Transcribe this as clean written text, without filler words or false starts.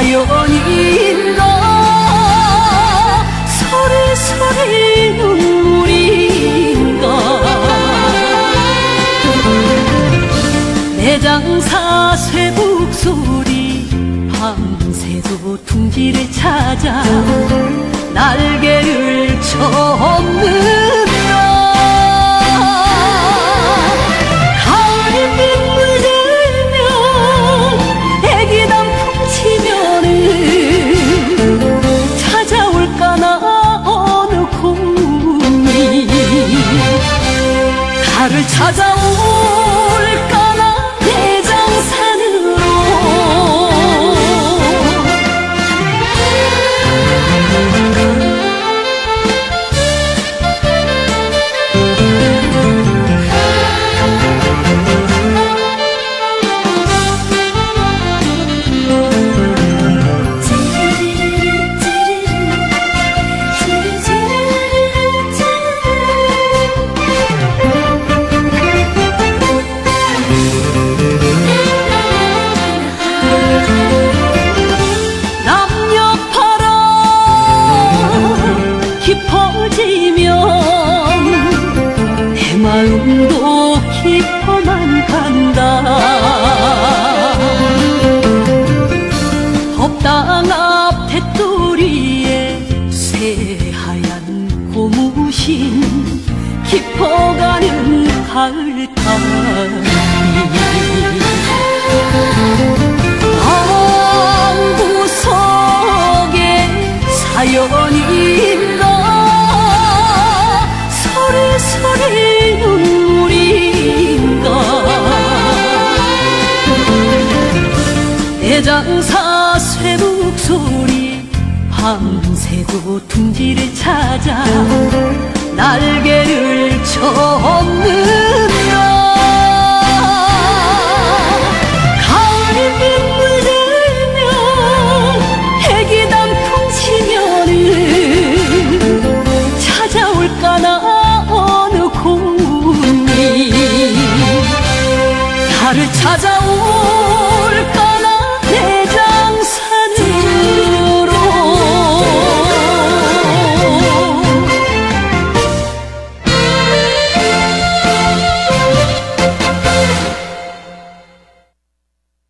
사연인가, 소리 소리 눈물인가. 내장사 쇠북소리 밤새도 둥지를 찾아 날개를 접는다. 가을이 빗물들면 애기 단풍 치면은 찾아올까나 어느 곰이 달을 찾아올까나 내장산으로. 남녀파랑 깊어지면 내 마음도 깊어만 간다. 법당 앞 대뚜리에 새하얀 고무신 깊어가는 가을타기. 방구석에 사연인가, 소리 소리 눈물인가. 내장사 쇠북소리 밤새도 둥지를 찾아 날개를 접는다.